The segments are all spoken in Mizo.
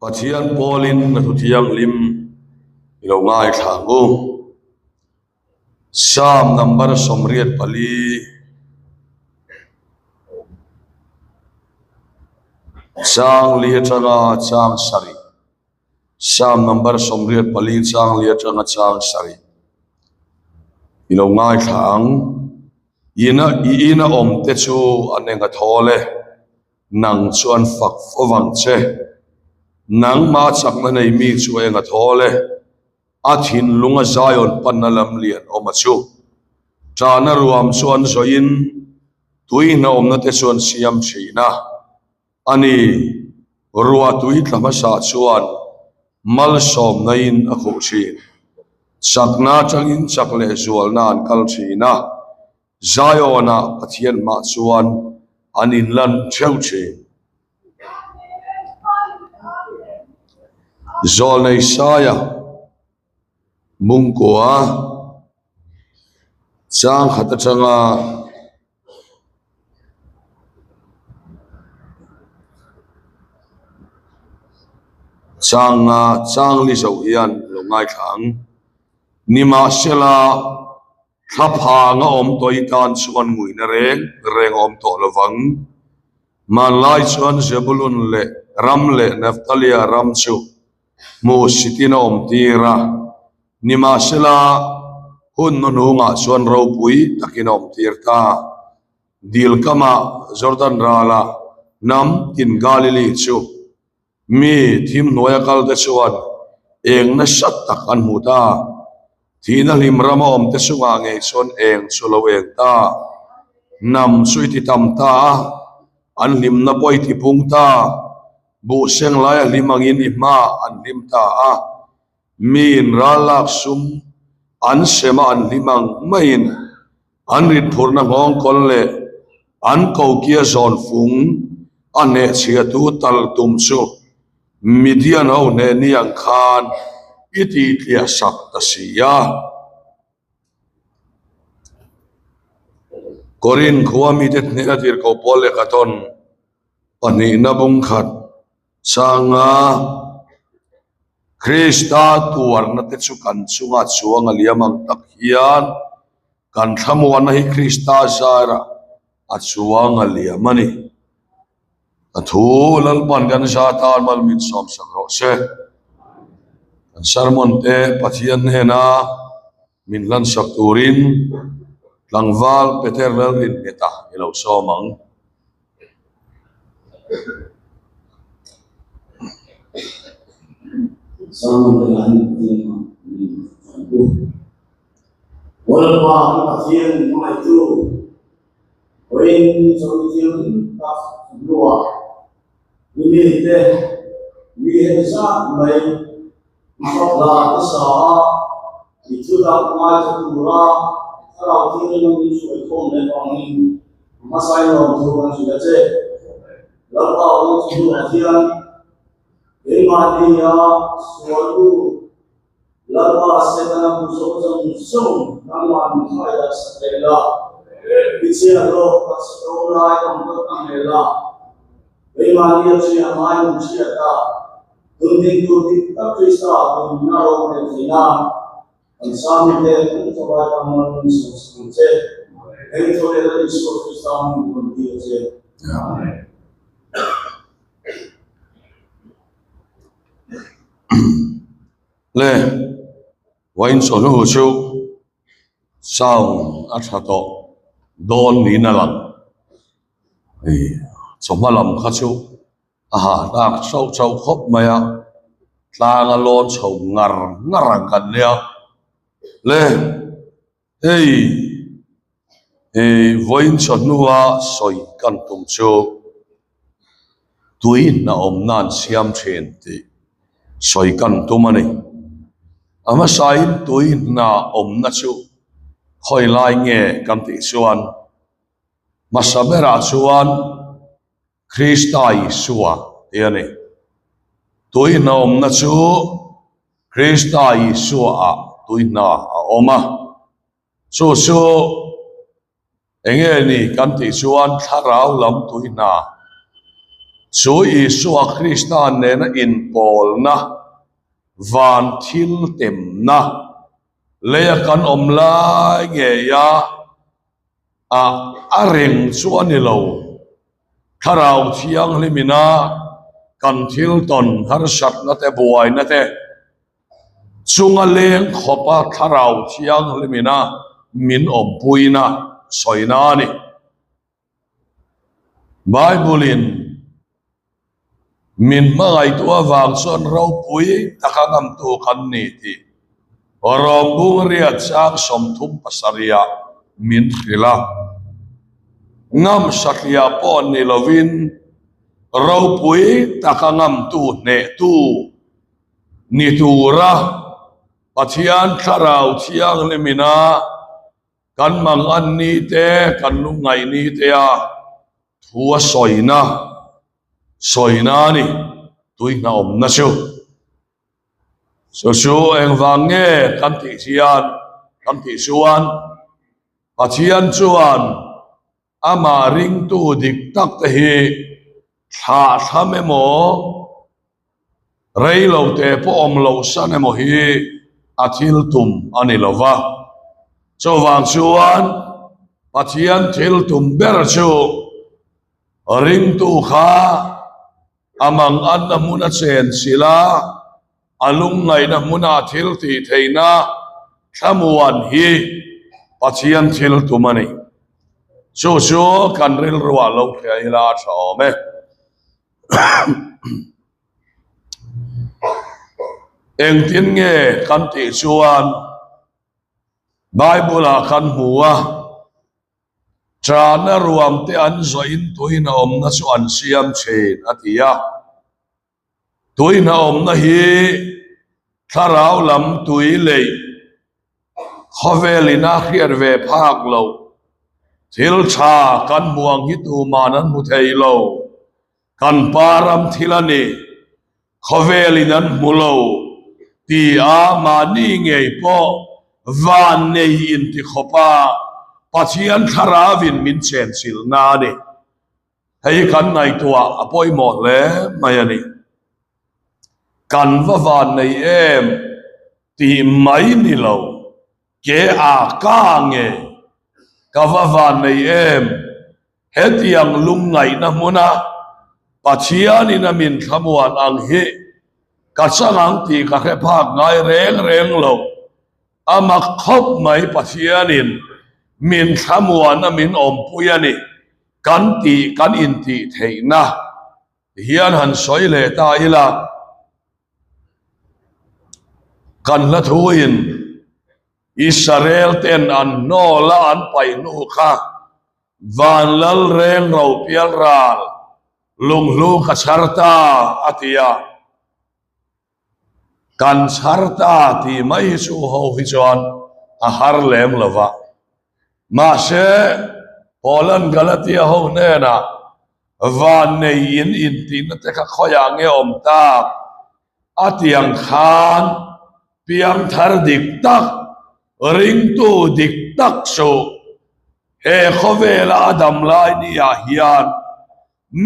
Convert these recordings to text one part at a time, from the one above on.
Pathian pawlin a thu thianghlim i lo ngaithla ang u. Psalm number 84 chang li atanga chang sarih Psalm number 84 chang li atanga chang sarih i lo ngaithla ang. Ina i ina awm te chu an eng a thawl e. Nang chuan fak fo vang che. Nangmah chakna nei mi chu eng a thawl e. A thinlung a Zion panna lam lian awm a chu. Ṭahna ruam chu an zawhin tui hnawmna te chu an siam ṭhin a. A ni, ruah tui tla hmasa chuan malsawmna-in a khuh ṭhin. Chakna aṭangin chak leh zualna an kal ṭhin a. Zion-ah Pathian hmah chuan an inlan theuh thin. Zawlnei Saia Mungkua chang khat atanga changa chang li zoh hian lo ngaithla ang. Nimahsela. Thlaphang a awm tawh i tan chuan nguihna reng reng a awm tawh lo vang. Hmanlai chuan Zebulun leh ram leh Naftalia ram chu hmuhsitin a awm tir a, nimahsela hun hnuhnungah chuan ropui takin a awm tir ta. Dil kamah Jordan ralah hnam tin Galili chu Mi thim hnuaia kal te chuan eng nasa tak an hmu ta. Thihna hlim rama awm te chungah ngei chuan eng chu lo eng ta. Hnam chu i ti tam ta a, an hlimna pawh i ti pung ta. Buh seng laia hlim angin i hmaah an hlim ta a. Miin ral lak sum an sem a an hlim ang maiin an ritphurhna nghawng kawl leh an kokia zawn fung a hnehchhiatu tal tum chu Midian ho hneh ni ang khan i tih tliah sak ta si a. Korin khua mite hnehna tirhkoh pawl leh Katawn pahnihna bung khat Changa Krista tuarna te chu kan chunga chuang a liam ang tak hian kan thlamuanna hi Krista zarah a chuang a liam a ni. A thu Lalpan kan za tan mal min sawmsak rawh se. Kan sermon te Pathian hnena min hlansak turin tlangval Peter Lalrinngeta i lo sawm ang. Lalpa kan Pathian hmangaihtu vawiin chawi thianghlim tak hnuah i mite mi heti zat mai i fapla te sa a, i thutak ngaithla tura Thlarau Thianghlim min hruaikhawm leh vangin hmasain lawmthu kan hrilh a che. Lalpa awm chu hnuah hian keimahnia sual u Lalpa Setana hmu zawng zawng zawng nangmah min khai dah sak leh la, i chhiahhlawh taksa tlawm lai tam tak ang leh la, keimahnia chhiah ngai min hriat a. Tunding tur dik tak Krista tun a rawng leh theih nan kan Sami te kan thabai tam man min sawi sak ang che. Eng thaw leh Lal Isua Krista hming rawn ti a che. Amen. Le, vawiin chawhnu chu sound a tha tawh dawn niin a lang. Hei chawhma lam kha chu A hahthlak chauh chauh khawp mai a, tlang a lawn chho ngar ngar ang kan nia. Le, hei ih vawiin chawhnua sawi kan tum chu tui hna awmna an siam thin tih sawi kan tum a ni. A hmasain tui hna awmna chu khawi lai nge kan tih chuan hmasa berah chuan Krista Isua tih a ni. Tuihna awmna chu Krista Isua-ah tuihna a awm a. Chu chu eng nge ni kan tih chuan thlarau lam tuihna Chu Isua Krista nena inpawlna, van thil temna, leia kan awm lai ngeia a a reng chu a ni lo. Thlarau Thianghlimina kan thil tawn harsatna te buaina te chunga leng khawpa Thlarau Thianghlimina min awmpuina sawina a ni. Bible-in min hmangaihtu avang chuan ropui taka ngamtu kan ni tih Rawmbung riat chang 37 ah min hrilh a. Ngam satliah pawh ni lovin ropui taka ngamtu hnehtu ni tura Pathian Thlarau Thianghlimina Kan mang an ni te, kan lungngaih ni te a thu a sawina, sawina a ni, tui hna awmna chu. Chu chu engvang nge kan tih hian, kan tih chuan Pathian chuan amah ringtu dik tak te hi thlah thlam emaw, Rei lo te pawh awm loh san emaw hi a thil tum a ni lo va. Chuvang chuan Pathian thil tum ber chu ringtu kha a manganna hmuna chen chilh a, a lungngaihna hmuna thil tih theihna thlamuan hi Pathian thil tum a ni. Chu chu kan rilruah lo hria ila a tha awm e. Engtin nge kan tih chuan Bible ah kan hmu a, Chana ruam te an zawhin tuina awmna chu an siam thin a ti a. Tuina awmna hi thlarau lam tui leih khawvel in a hriat ve phak lo. Thil tha kan hmu ang hi tuman an hmu thei lo. Kan pa ram thil a ni, khawvel in an hmu lo ti a mahni ngei pawh van nei in ti khawp a Pathian thlarau in min chenchilhna a ni. Hei hi kan ngaihtuah a pawimawh hle mai a ni. Kan va van nei em tih mai ni lo, ke a ka nge ka va van nei em hetiang lungngaihna hmuna Pathianin a min thlamuan ang hi ka chang ang tih ka hre phak ngai reng reng lo. A mak khawp mai Pathianin min thlamuan a min awmpui a ni. Kan tih kan intih theihna hian han sawi leh ta ila, kan hla thuin Israel ten an hnawl a an paih hnu kha van lal reng ro pial ral lunghlu ka chhar ta a ti a. Kan chhar ta tih mai hi chu ho hi chuan a har lem lo va. Mahse, Poland Galatia ho hnenah van nei in intihna te kha khawiah nge awm tak a ti ang khan piangthar dik tak, ringtu dik tak chu he khawvela a dam lai niah hian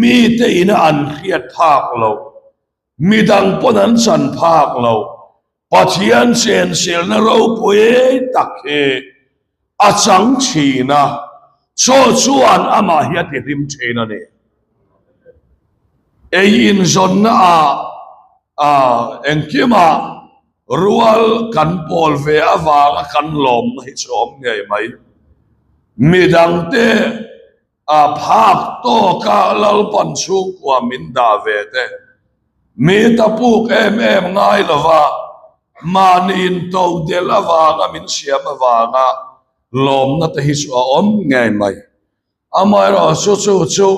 mite ina an hriat phak loh Midang pawn an chan phak lo. Pathian chensilna ropui tak hi a chang thin a, chaw chuan amah hi a tihlim thin a ni. Ei inzawnna ah engkimah rual kan pawl ve avanga kan lawmna hi chu awm ngei mai. Midangte A phak tawka Lalpan chhungkua min dah ve te, mi ta puk em em ngai lova mahni into delh avanga min siam avanga lawmna te hi chu a awm ngei mai. Amaherawhchu chu chu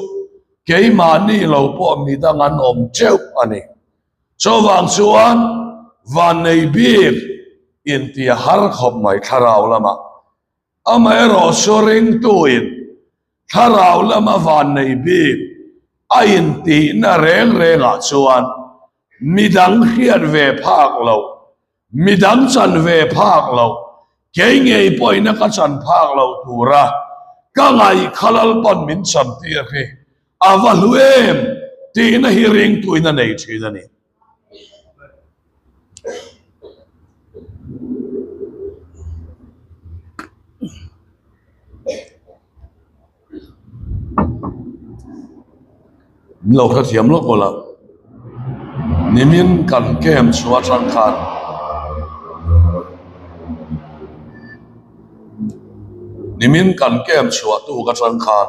keimahni lo pawh midang an awm teuh a ni. Chuvang chuan vannei bik inti a har khawp mai thlarau lamah. Amaherawhchu ringtuin thlarau lama vannei bik a intihna reng rengah chuan midang hriat ve phak loh, midang chan ve phak loh, kei ngei pawhin a ka chan phak loh tura ka ngaih kha Lalpan min chantir hi a va hlu em! Tihna hi ringtuin a nei thin a ni. Min lo hrethiam lawk aw la, nimin kan camp chhuah atang khan nimin kan camp chhuah tuk atang khan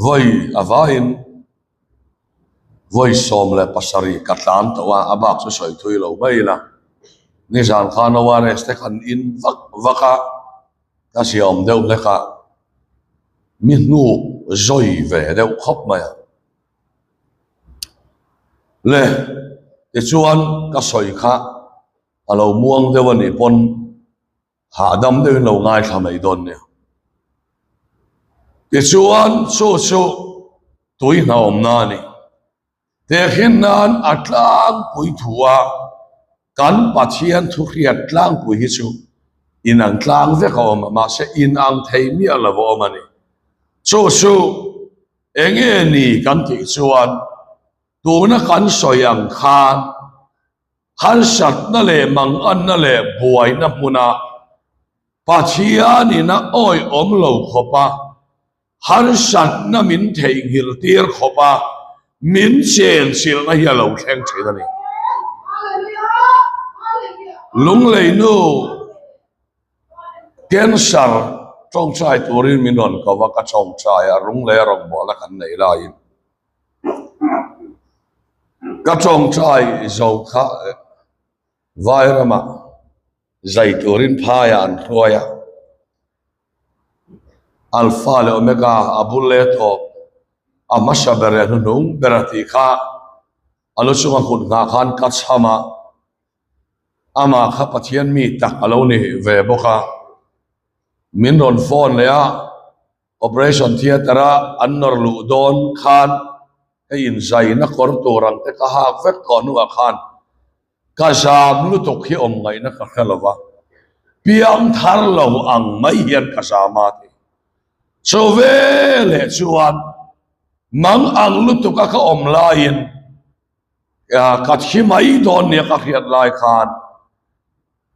vawi a vaiin vawi 17 ka tlan tawh a, a bak chu sawi thui lo mai ila nizan khan ORS te khan in vak vak a. Ka ziaawm deuh hlek a, mi hnuk zawi ve deuh khawp mai a. Le, tichuan ka sawi kha a lo muang deuh a nih pawn hahdam deuhin lo ngaithla mai dawn nia. Tichuan chu chu tui hnawmna a ni. Tehkhin nan a tlangpui thu a, kan Pathian thuhriat tlangpui hi chu inang tlang vek a awm a, mahse inang thei miah lo a awm a ni. Chu chu enge ni kan tih chuan tuna kan sawi ang khan harsatna leh manganna leh buaina hmuna Pathianin a awihawm lo khawp a, Harsatna min theihnghilh tir khawp a, min chenchilhna hi a lo thleng thin a ni. Lunglei nu cancer tawngtai turin min rawn ko a, ka tawngtai a, Lunglei a rawngbawlna kan neih laiin ka tawngtai zo kha Vairamah zai turin phaiah an hruai a. Alpha leh Omega a bul leh tawp, a hmasa ber leh hnuhnung ber a tih kha a lu chunga kut nghah khan ka chham a, amah kha Pathian mi tak a lo ni ve bawk a, min rawn phone leh a, Operation Theatre a an nawr luh dawn khan hei inzaina kawr tur ang te ka hak vek tawh hnuah khan Ka zam lutuk hi awm ngaihna ka hre lo va, piang thar lo ang mai hian ka zam a ti. Chu veleh chuan mang ang lutuka ka awm laiin ka thi mai dawn nia ka hriat lai khan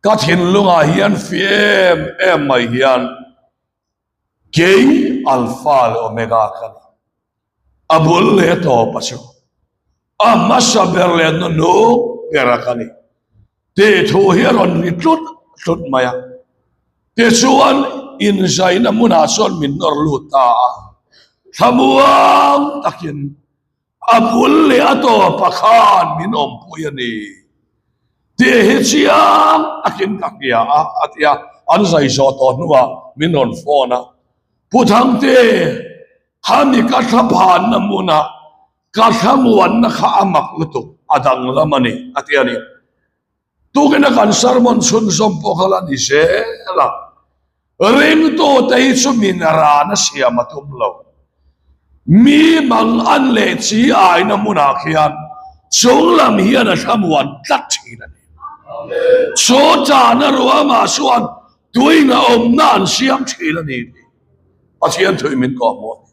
ka thinlungah hian fi em em mai hian Kei Alpha leh Omega ka ni. A bul leh tawp a chu. A hmasa ber leh nunuk ber a ka ni. Tih thu hi a rawn ri tlut tlut mai a. Tichuan inzaina hmunah chuan min nawr lut ta a. Thlamuang takin A bul leh a tawpa khan min awmpui a ni tih hi chiang takin ka hria a, a ti a. An zai zawh tawh hnuah min rawn phone a, Pu Thangte, khami ka thlaphanna hmunah ka thlamuanna kha a mak lutuk, a danglam a ni, a ti a ni. Tukina kan sermon chhunzawm pawh kha la ni zel a, ringtute hi chu min rana siam a tum lo. Mi mang an leh chi aina hmunah khian chunglam hian a thlamuan tlat thin a ni. Chu tana ruamah chuan tuina awmna an siam thin a ni tih Pathian thuin min kawhhmuh a ni.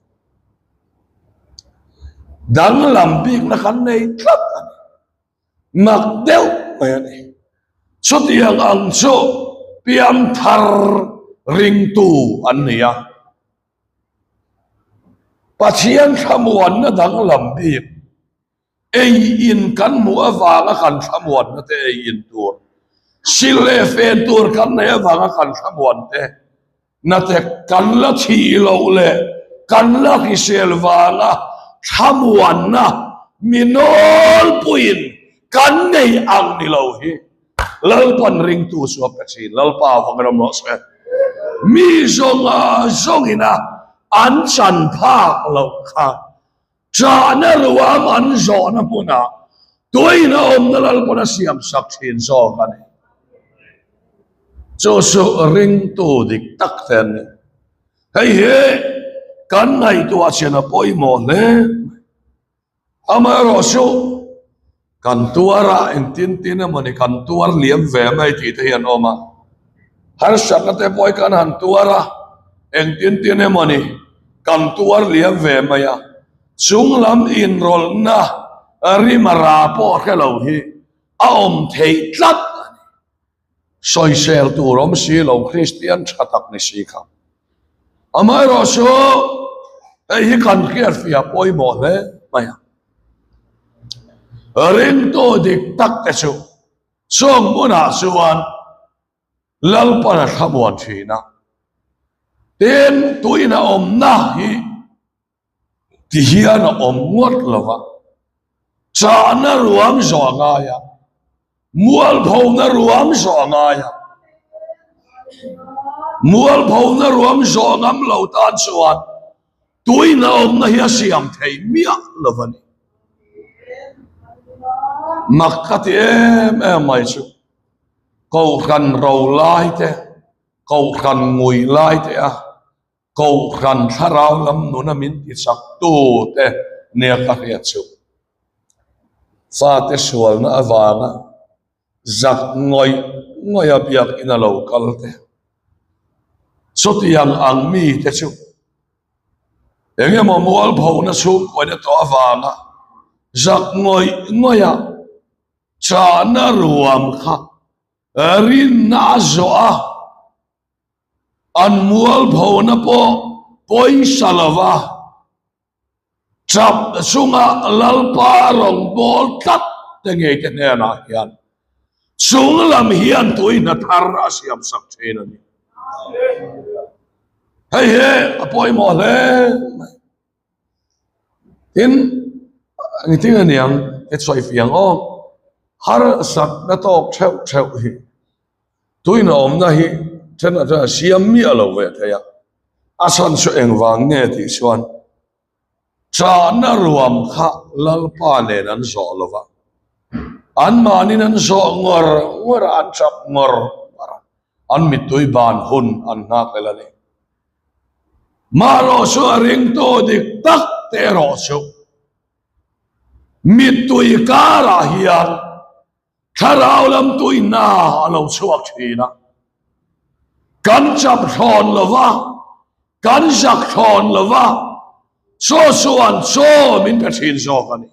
Danglam bikna kan nei tlat a ni. Mak deuh mai a ni. Chutiang ang chu piangthar ringtu an ni a. Pathian thlamuanna danglam bik ei in kan hmuh avanga kan thlamuanna te ei in tur, sil leh fen tur kan neih avanga kan thlamuan te, Nate kan la thih loh leh kan la hrisel vanga thlamuanna mi nawlpuiin kan nei ang ni lo hi Lalpan ringtu chu a pe thin. Lalpa avang ram rawh se. Mi zawnga zawngina an chan phak loh kha chahna ruam an zawhna hmunah tuina awmna Lalpan a siam sak thin zawk a ni. Chu chu ringtu dik tak te an ni. Hei hi kan ngaihtuah chian a pawimawh hle mai. Amaherawh chu kan tuar a, engtin tin emawni kan tuar liam ve mai tih te hi an awm a. Harsatna te pawh hi kan han tuar a, engtin tin emawni kan tuar liam ve mai a. Chunglam inrawlhna rimara pawh hre lo hi a awm theih tlat a ni. Sawisel tur awm si lo Kristian tha tak ni si kha. Amaherawhchu hei hi kan hriatfiah pawimawh hle mai a. Ringtu dik tak te chu chung hmunah chuan Lalpan a thlamuan thin a. Tin, tuina awmna hi ti hian a awm ngawt lo va, chahna ruam zawh a ngai a, mualphona ruam zawh a ngai a, mualphona ruam zawh ngam lo tan chuan tuina awmna hi a siam thei miah lo a ni. Mak ka ti em em mai chu, Kohhran ro lai te, Kohhran ngui lai te a, Kohhran thlarau lam nuna min ti chak tu te nia ka hriat chu. Fate sualna avanga zak ngawih ngawih a biakinn a lo kal te. Chutiang ang mi te chu engemaw mualphona chhungkuaina tawh avanga zak ngawih ngawih a chahna ruam kha rinna a zawh a. An mualphona pawh pawisa lova chap chunga Lalpa rawngbâwl tlat te ngei te hnenah hian chung lam hian tuihna thar a siamsak thin a ni. Hei hi a pawimawh hle mai. Tin, engtin a niang i sawi fiang aw, harsatna tawk theuh theuh hi tuina awmna hi thenah chuan a siam miah lo ve thei a, a chhan chu engvang nge tih chuan chahna ruam kha Lalpa nen an zawh lo va, anmahnin an zawh ngawr ngawr a, an chap ngawr ngawr a, an mittui ban hun an nghak el a ni. Mahrawh chu a ringtu dik tak te erawh chu mittui karah hian thlarau lam tuina a lo chhuak thin a. Kan chap thlawn lo va, kan zak thlawn lo va, chaw chuan chaw min pe thin zawk a ni.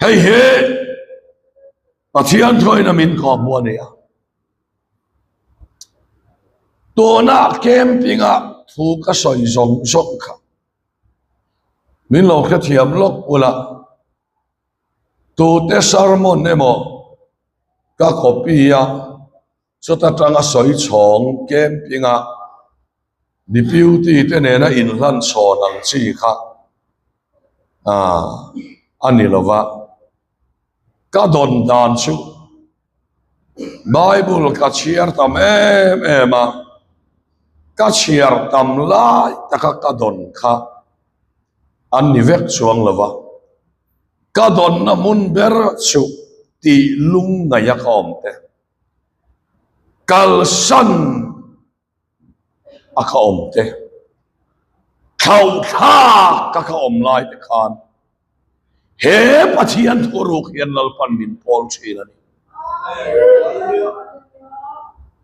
Hei hi Pathian thuaina min kawhhmuh a ni a. Tuna camping-a thu ka sawi zawng zawng kha min lo hrethiam lawk ula, tute sermon emaw ka copy a, chuta tanga sawi chhawng camping-a deputy te nena inhlan chhawn ang chi kha a ni lova. Ka dawn dan chu Bible ka chhiar tam em em a, ka chhiar tam lai taka ka dawn kha an ni vek chuang lo va, ka dawnna hmun ber chu tih lungngaih a ka awm te, kalsan a ka awm te, thlauhthlak a ka awm lai te khan he Pathian thuruk hian Lalpan min pawl thin a ni.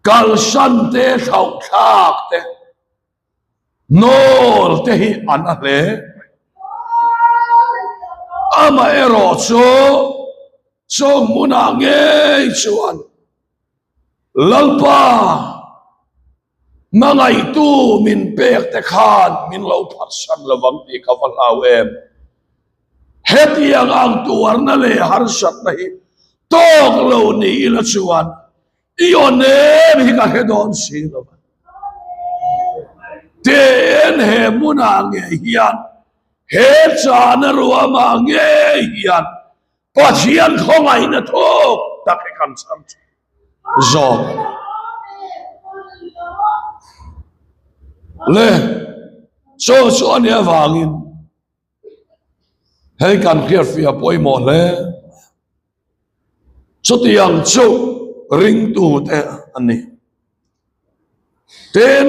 Kalsan te, thlauhthlak te, nawl te hi an a hle. Amaherawhchu chung hmunah ngei chuan Lalpa, hmangaihtu min pek te khan min lo phatsan lovang tih ka va hlau em. Hetiang ang tuarna leh harsatna hi tawk lo ni ila chuan i aw nem hi ka hre dawn si lo va. Te'n he hmunah ngei hian, he chahna ruamah ngei hian Pathian khawngaihna thawk tak hi kan chhang thin zawk a ni. Le, chaw chu a nih avangin hei kan hriatfiah pawimawh hle. Chutiang chu ringtute an ni. Tin,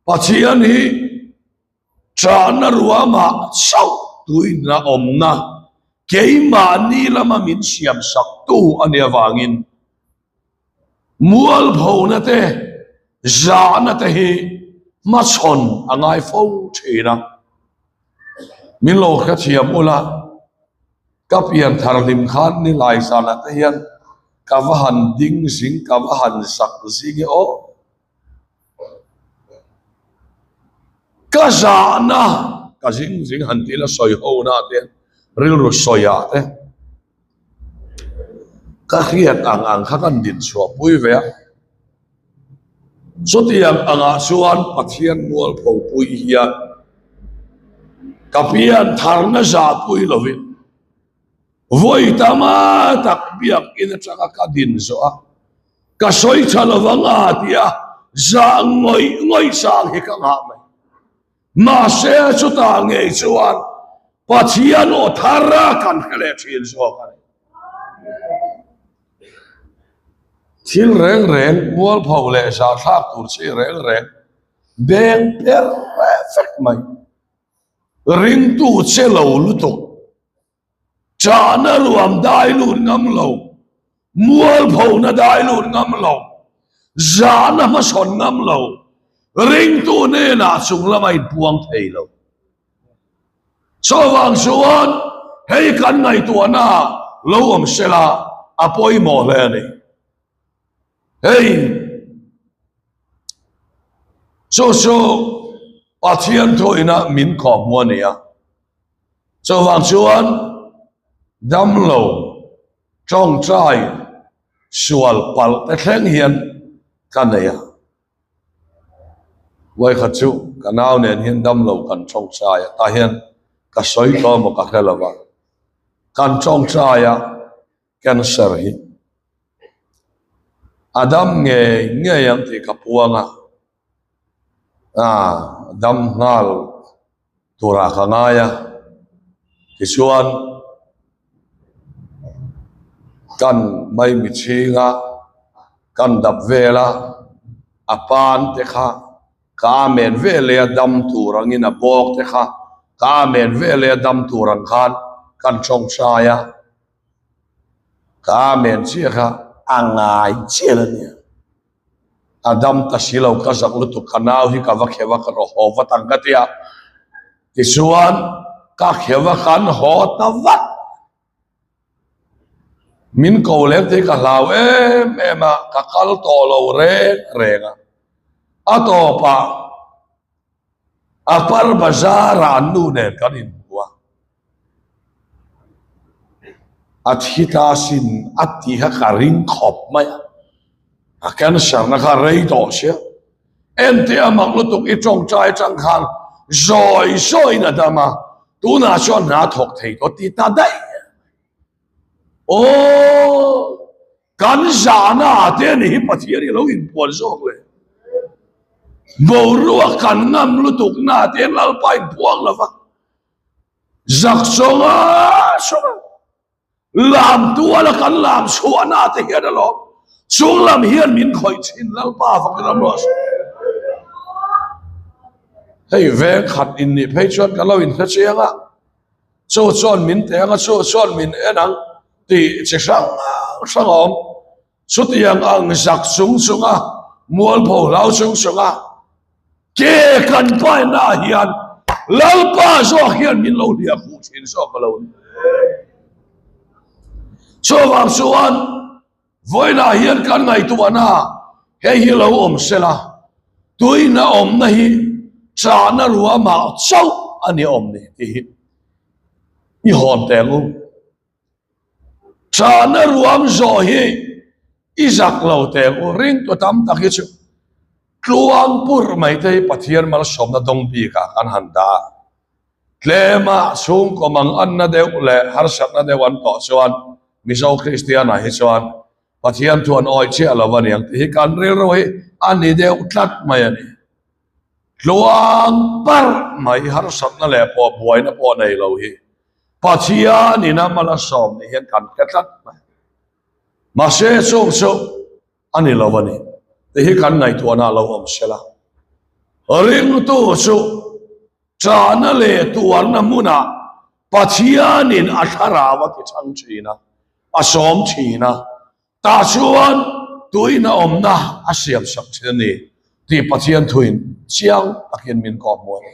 Pathian hi Chahna ruamah chauh tuina awmna keimahni lama min siam saktu a nih avangin mualphona te, zahna te hi hmachhawn a ngai fo thin a. Min lo hrethiam ula, ka pian thar hlim khan nilai zanah te hian ka va han ding zing, ka va han zak zing e aw. Ka zahna ka zing zing han tih la sawi ho na te rilru sawi ah te ka hriat ang ang kha kan din chhuah pui ve a. Chutiang angah chuan Pathian mualpho pui hian ka pian tharna zahpui lovin Vawi tama tak biakin atanga ka din zawh a, ka sawi tha lo vang a tia zah ngawih ngawih chang hi ka nghah mai. Mahse chutah ngei chuan Pathian aw thar a kan hre leh thin zawk a ni. Thil reng reng mualpho leh zahthlak tur chi reng reng beng per vek mai. Ringtu che lo lutuk. Chahna ruam dai lut ngam lo, mualphona dai lut ngam lo, zahna hmasawn ngam lo, ringtu hnenah chung lama inpuang thei lo. Chuvang chuan hei kan ngaihtuahna lo awm sela a pawimawh hle a ni. Hei chu chu Pathian thuawihna min khawhmuh a ni a. Chuvang chuan damlo tawngtai sual palh te thleng hian ka nei a. Vawikhat chu ka nau nen hian damlo kan tawngtai a, tah hian ka sawi tawh emaw ka hre lo va, kan tawngtai a cancer hi a dam ngei ngei ang tih ka puang a. Ah, dam nghal turah ka ngai a, tichuan kan maimi chhinga kan dap vel a, a pan te kha ka amen veleh a dam tur angin a bawk te kha ka amen veleh a dam tur ang khan kan tawngtai a. Ka amen chiah kha a ngai chiah a nia. A dam ta si lo ka zak lutuk ka nau hi ka va kheuh a ka raw haw vat ang ka ti a. Tichuan ka kheuh a kan haw ta vat. Min ko lem te hi ka hlau em em a ka kal tawh lo reng reng a. A tawpah Upper Bazar ah an nu nen kan inhmu a. A thi ta sin a tih kha ka ring khawp mai a, a cancer na kha rei tawh sia. Entir a mak lutuk i tawngtai atang khan zawi zawiin a dam a, tunah chuan hna thawk thei tawh ti ta daih. Aw! Kan zahna ah te ani hi Pathian hi lo inpuan zawk le. Boruak kan ngam lutuk na ah te Lalpa inpuang lova. Zak chawnga chawnga lam tuala kan lam chhuahna te hian alawm chung lam hian min khawih thin Lalpa fakin ram rawh se. Hei veng khat in nih phei chuan kan lo inhre chiang a, chu chuan min teh ang a, chu chuan min en ang tih chi hrang hrang a awm. Chutiang ang zak chung chunga mualpho hlau chung chunga ke kan paina ah hian Lalpa zawk hian min lo hliah khuh thin zawk a lo ni. Chuvang chuan vawiinah hian kan ngaihtuahna hei hi lo awm sela, tuina awmna hi chahna ruamah chauh a ni awm ni tih hi i hawn teh ang u. Chahna ruam zawh hi i zak lo teh u ringtu tam tak hi chu tluang pur mai te hi Pathian malsawmna dawng bikah kan han dah a. Tlema chhungkaw manganna deuh leh harsatna deuh an tawh chuan Mizo Kristianah hi chuan Pathian thu an awih chiah lo a niang tih hi kan rilru hi a ni deuh tlat mai a ni. Tluang parh mai harsatna leh pawh buaina pawh nei lo hi Pathian in a mal a sawm ni hian kan hre tlat mai. Mahse chung chu a ni lo a ni tih hi kan ngaihtuahna a lo awm sela. Ringtu chu chahna leh tuarna hmunah Pathian in a thlarau a ti chhang thin a, a sawm thin a. Tah chuan tuina awmna a siam sak thin a ni tih Pathian thuin chiang takin min kawhhmuh a ni.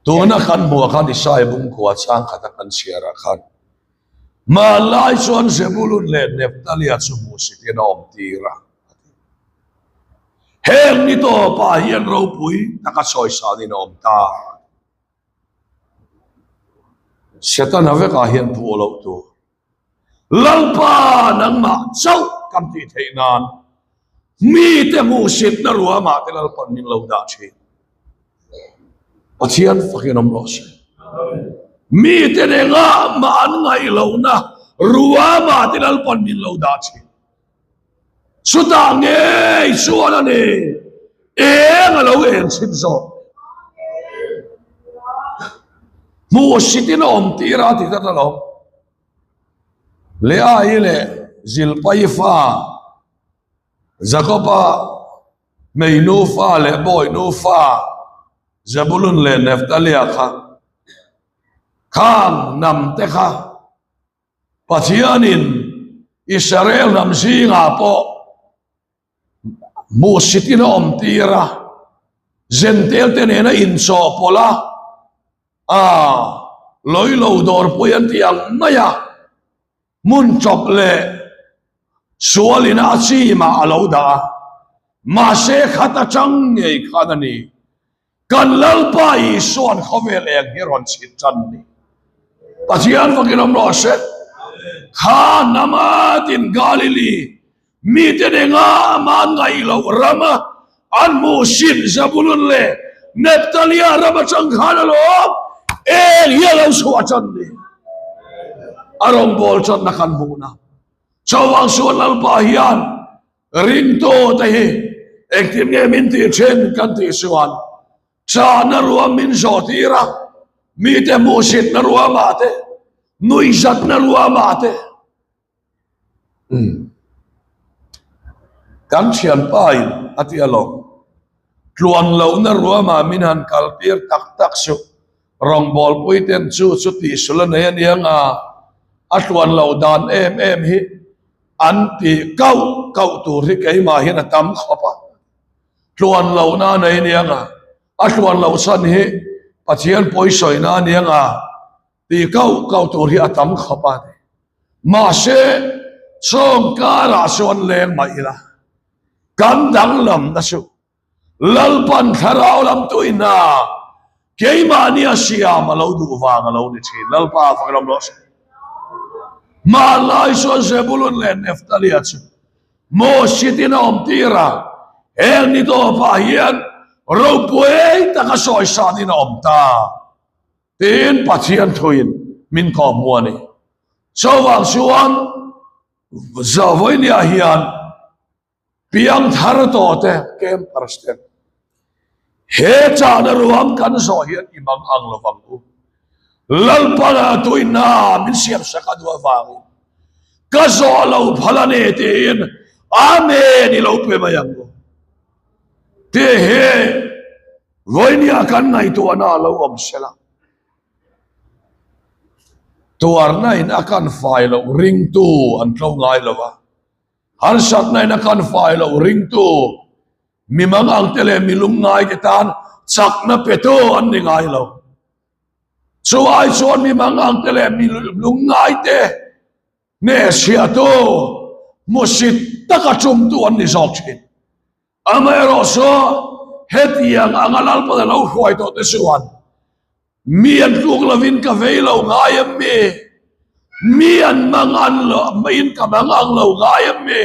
Tuna kan hmuh ah khan Isaiah bungkua chang khata kan chhiar ah khan hmanlai chuan Zebulun leh Nephtalia chu hmuhsitin a awm tir a, a ti. Heng ni tawpah hian ropui taka sawisanin a awm ta. Setana vekah hian phuh loh tur. Lalpa nangmah chauh kan tih theih nan mite hmuhsitna ruamah te Lalpan min lo dah thin. Pathian fakin awm rawh se. Mite nengah mah an ngaih lohna ruamah te Lalpan min lo dah thin. Chutah ngei chuan a ni, eng a lo eng chhin zawk. Hmuhsitin a awm tir a ti tlat alawm. Leaii leh Zilpai fa, Jakoba hmei nufa leh bawi nufa, Zebulun leh Neftalia kha, khang hnamte kha Pathianin Israel hnam zingah pawh hmuhsitin a awm tir a, Zentel te nena inchawhpawlh a, aa lawilo dawrpui an tih ang mai a, hmun chawp leh sualin a chimah a lo dah a, mahse khat atang ngei khan a ni. Kan Lalpa Isua'n khawvel eng hi rawn chhit tan ni. Pathian fakin awm rawh se. Kha namatin Galili mite nenga ama an ngaih loh rama an hmuhsit Zebulun leh Neptalia ram atang khan alawm eng hi a lo chhuah tan ni. A rawngbâwl tanna kan hmuhna. Chuvang chuan Lalpa hian Ringtu te hi engtin nge min tih thin kan tih chuan chahna ruam min zawh tir a, mite hmuhsitna ruamah te, nuihzatna ruamah te. Umm. Kan thianpa in a ti alawm, tluan lohna ruamah min han kal tir tak tak suh, rawngbawlpui ten chu chu tihsul a nei aniang a, a tluan loh dan em em hi An tih kauh kauh tur hi keimah hian a tam khawp a, tluan lohna a nei aniang a, a tluan loh chhan hi Pathian pawisawina aniang a, tih kauh kauh tur hi a tam khawp a ni. Mahse, chawng karah chuan leng mah ila, kan danglamna chu Lalpan thlarau lam tuina keimahni a siam a lo duh vang a lo ni thin. Lalpa fak ram rawh se. Hmanlai chuan Zebulun leh Neftalia chu Mositin a awm tir a, heng ni tawpah hian ropui taka sawisanin a awm ta tiin Pathian thuin min kawhhmu a ni. Chuvang chuan Zavawinia hian Piang thar tawh te campers ten he chahna ruang kan zawh hian i mang ang lo vang u. Lalpana tuina min siam sak a duh avangin ka zawh lo phal a ni tiin Amen i lo pe mai ang u. Tih hi vawinia kan ngaihtuahna a lo awm sela. Tuarna in a kan fai loh ringtu an tlo ngai lo a. Harsatna in a kan fai loh ringtu mi mangang te leh mi lungngai te tan chakna petu an ni ngai lo. Chu ai chuan mi mangang te leh mi lungngai te hnehchhiahtu hmusit taka tumtu an ni zawk thin. Amaherawhchu hetiang anga Lalpan a lo hruai tawh te chuan mi an tluk lovin ka vei lo ngai em mi? Mi an mang an lo in ka mang ang lo ngai em mi?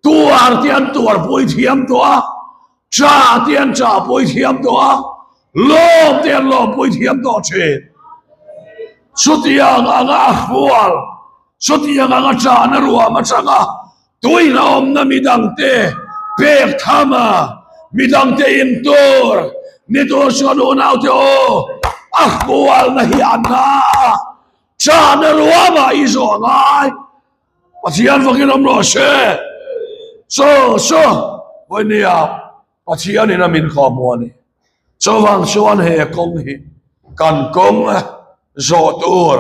Tuar te an tuarpui thiam tawh a, cha te an chahpui thiam tawh a, lawm te an lawmpui thiam tawh thin. Chutiang anga a hrual, chutiang anga chahna ruam atanga Tuina awmna midangte pek tham a, midangte in tur ni tur chuan unaute aw, a hrualna hi a na a, chahna ruamah i zawh a ngai. Pathian vakin awm rawh se. Chaw chaw vawinia Pathianin a min khawhmuh a ni. Chuvang chuan he kawng hi kan kawng zawh tur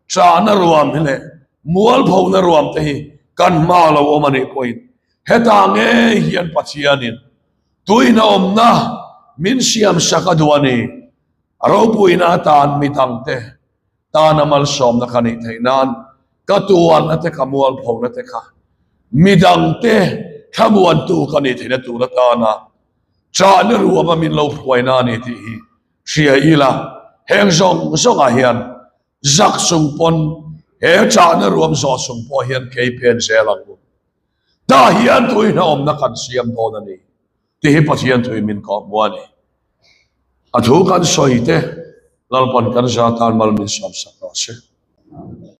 chahna ruam hi leh mualphona ruam te hi kan hma lo awm a nih pawhin hetah ngei hian Pathianin tuina awmna min siam sak a duh a ni. A ropuina atan midangte tana malsawmna ka nih theih nan ka tuarna te ka mualphona te kha midangte thlamuantu ka nih theihna tur atana chahna ruama min lo hruaina a ni tih hi hria ila heng zawng zawngah hian zak chung pawn he chahna ruam zawh chung pawh hian kei pen zel ang u. Tah hian tuihna awmna kan siam dawn a ni tih hi Pathian thui min kawh hmu a ni. A thu kan sawi te Lalpan kan za tan mal min sawm sak rawh se.